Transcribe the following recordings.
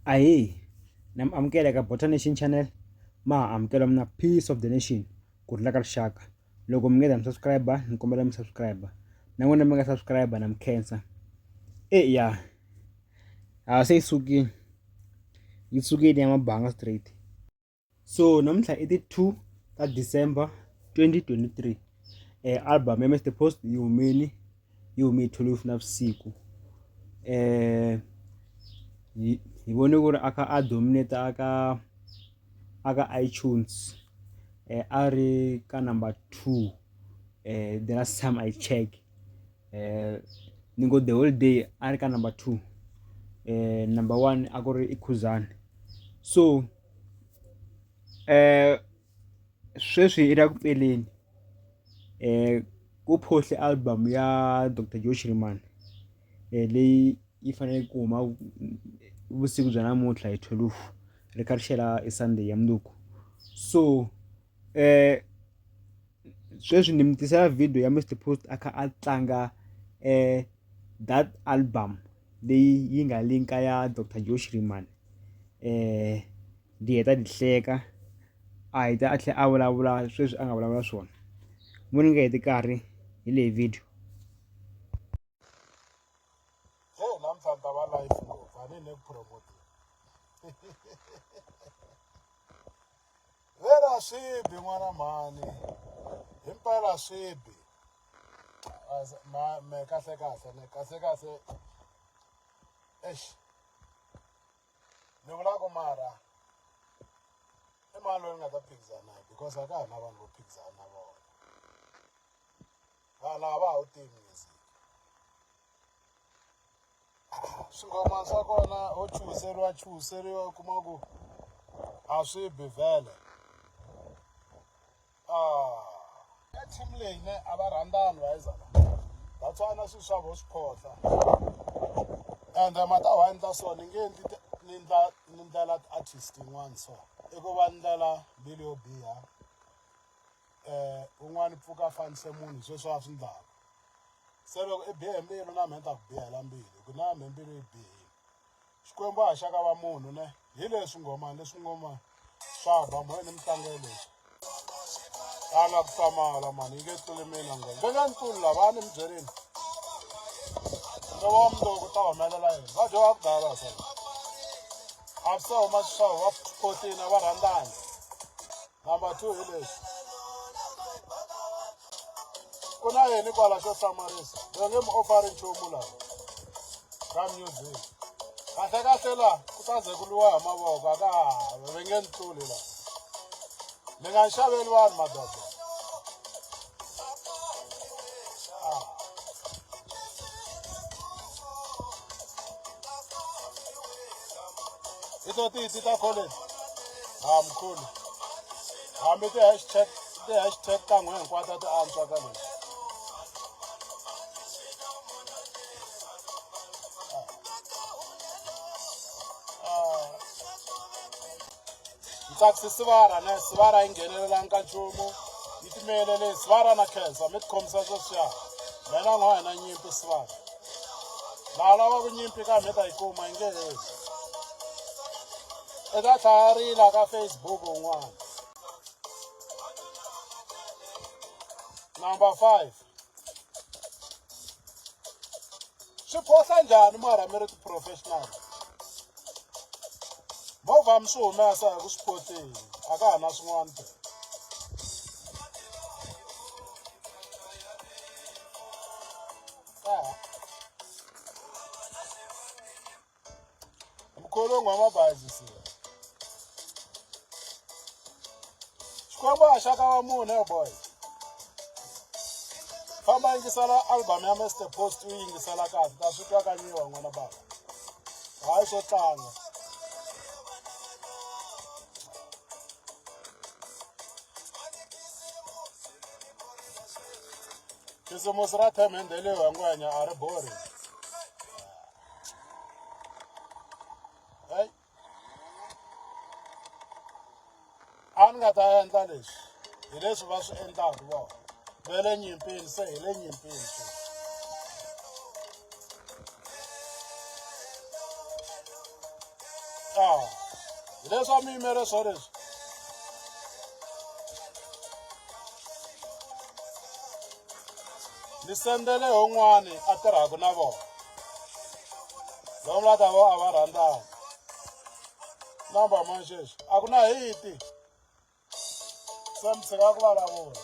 Ahee, na mi amukela eka Bota Nation Channel ma ha amukela mina Peace of the Nation ku rhula ka rixaka. Loko mi nge za mi subscribe ni kombela mi subscribe na n'wina mi nga subscribe na mi khensa. Eya ha se yi sukile yi sukile ya mabanga straight. So namuntlha i ti 2 ta December 2023 album ya Mister Post yi humile yi hume hi 12 navusiku hi hi vone ku ri a kha a dominate a ka a ka iTunes a ri ka number 2 the last time I check ni ngo the whole day a ri ka number 2 number 1 a ku ri i Khuzani so sweswi i la ku pfeleni ku phohle album ya Doctor Joe Shirimani leyi yi faneleke ku huma vusiku bya namuntlha hi 12 ri kha ri xela i Sunday ya mundzuku so sweswi ni mi tisela video ya Mister Post a kha a tlanga that album leyi yi nga link-a ya Doctor Joe Shirimani ni heta ni hleka a heta a tlhela a vulavula sweswi a nga vulavula swona mo ni nga heti nkarhi hi leyi video. Hey, namuntlha ni ta va live ngopfu a ni ni ku promote vera swi bi n'wana mhani himpela swi bi me kahle kahle ne kahle kahle eish ni vula ku mara i mani loyi ni nga ta phikizana naye because a ka ha na vanhu vo phikizana na vona vanhu a va ha wu tivi music swingomana swa kona ho chuhiseriwa chuhiseriwa u kuma ku a swi bi vhele ka team leyi ne a va rhandzani vayizana that's why na swilo swa vo swi khohla ende mata wa endla so ni nge endli ni ndla ni ndlela artist yin'wana so i ku va ndlela mbilu yo biha un'wana pfuka a fanise munhu sweswi a swi ndlaka se loko i bihe mbilu na mehe ni ta ku bihela mbilu hi ku na mehe mbilu yi bihile Xikwembu a xa ka va munhu ne hi leswi nghomani leswi nghomani swa ba moya ni mitlangu leswi a na ku hlamala mani yi nge tluli mina nghoma va nge ni tluli lava a ni mi byerini no wa mundzuku ta humelela yini va dya va ku daya va a swi se huma swa va kotini a va rhandzani number 2 hi leswi ku na yini kwala xo hlamarisa va nge mi ofari nchumu laha ka music kahle kahle la ku ta ze ku lwiwa hi mavoko a ka ha va nge ni tluli la mi nga ni xaveli vanhu madoda hi to titi ta college ha mkhulu hambi ti-hashtag ti-hashtag ta n'we hinkwato a ti antswa ka leswi Ntsakisi sivara ne sivara yi nghenelelanga ka nchumu yi timelele sivara na khensa mi tikhomisa sweswiya mina n'wa hina nyimpi sivara laha lavaka nyimpi ka mi ta yi kuma yi nge heli i ta tlhaya rila ka Facebook un'wana number 5 swi phohla njhani mara mi ri ti-professional movha mi swi humesa hi ku swi photeni a ka ha na swin'wana phela mkhulu ngwamabhayizisiwa xikwembu a xa ka wa munhu he boy famba yingisela album ya Mr Post u yingisela kahle ta swi twa kanyiwa n'wana baba hayi swo tlanga khisimusi ra themendeliwa ngwenya a ri borhi Hey. A ni nga ta endla leswi hi leswi va swi endlaka vona va le nyimpini se hi le nyimpini sweswi Ah, hi leswi a mi yimele swo leswi ni sendele un'wani a tirhaka na vona lomu la ta vo a va rhandzana namba mani xexi a ku na hiti se mi tshika ku vulavula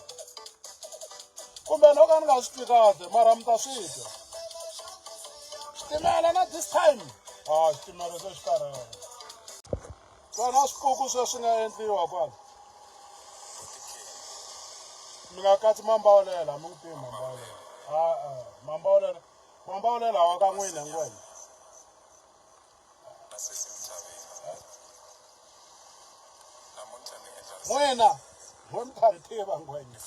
kumbe no ka ni nga swi twi kahle mara mi ta swi twa xitimela na this time a xitimela se xi karhele twana swipuku sweswi nga endliwa kwala mi nga katsi mambawulela mi n'wi tivi mambawulela a-e mambawulela mambawulela wa ka n'wina ngwenya n'wina n'we mi ta ni tiva ngwenya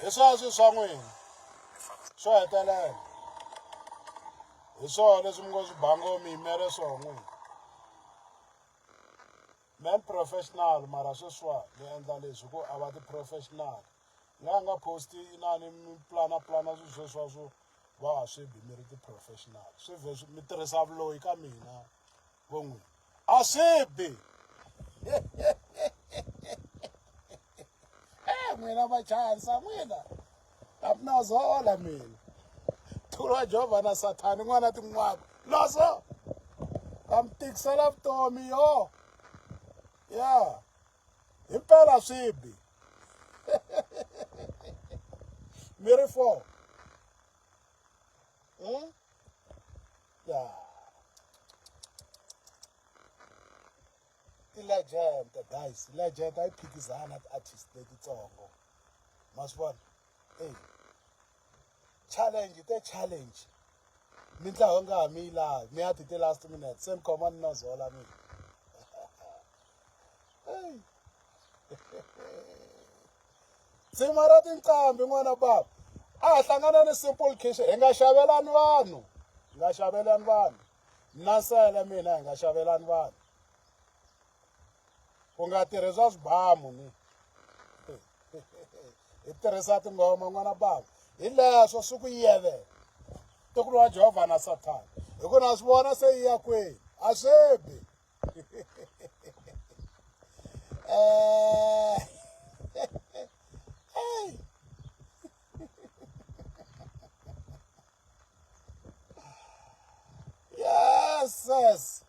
hi sweswi swa n'wina swo hetelela hi swona leswi mi ngo swi bango mi yimele swona n'wina man professional mara sweswiwa ni endla leswi ku a va ti-professional nga nga posti inani mi plana plana swilo sweswiwa swo va ha swi bi mi ri ti-professional swi vhe mi tirhisa vuloyi ka mina vo n'wina a swi bi n'wina machansa n'wina a mi na zola mina thulwa jovha na sathani n'wana tin'waka loso ta mi tikisela vutomi yo ya himpela swi bi mi ri four hmm? Ya ti-legend guys legend a yi phikizana ti-artist letitsongo ma swi vona eyi challenge te challenge mintlawa nga ha mi yi lavi mi ya ti ti-last minute se mi khoma ni nozola mina eyi tsima ra tinqambi n'wana baba a ha hlangana ni simple cash hi nga xavelani vanhu hi nga xavelani vanhu na nsele mina hi nga xavelani vanhu ku nga tirhi swa swibamu ni hi tirhisa tinghoma n'wana baba hi leswo swi ku yeve ntukulu wa jehovha na sathana hi ku na swi vona se yi ya kwihi a swi bi Eh. Hey. Yes, yes.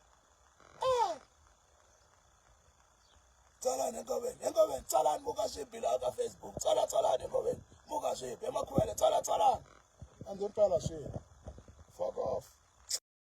Ah. Tsalani enkoveni, enkoveni, tsalani muka swibi laha ka Facebook, tsala tsalani enkoveni, muka swibi emakhuwele, tsala tsalani. And impela swibi. Fuck off.